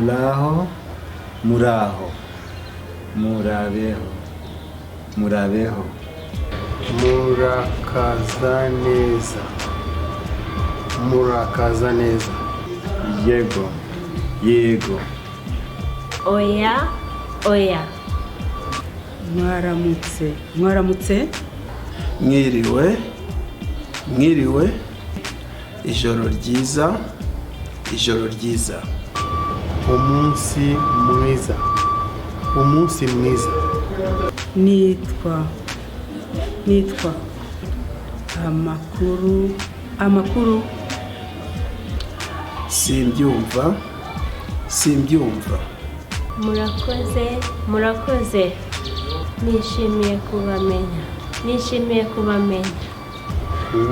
Muraho, muraho, murabeho, murabeho. Murakaza neza, murakaza neza. Yego, yego. Oya, oya. Mwaramutse, mwaramutse. Mwiriwe, mwiriwe. Ijoro ryiza, ijoro ryiza. Umunsi mwiza, umunsi mwiza. Nitwa, nitwa. Amakuru, amakuru. Simbyumva, simbyumva. Murakoze, murakoze. Nishimiye kubamenya, nishimiye kubamenya.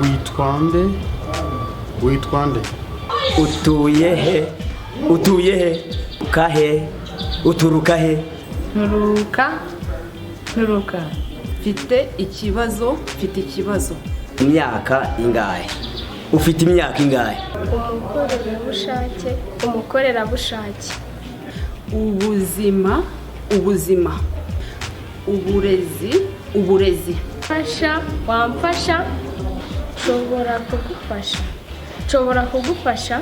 Witwa nde? Witwa nde? Utuye he? Utuye he? Kahe? Uturuka he? Nturuka, nturuka. Mfite ikibazo, mfite ikibazo. Imyaka ingahe? Ufite imyaka ingahe? Umukorerabushake, umukorerabushake. Ubuzima, ubuzima. Uburezi, uburezi. Fasha, wamfasha? Nshobora kugufasha, nshobora kugufasha.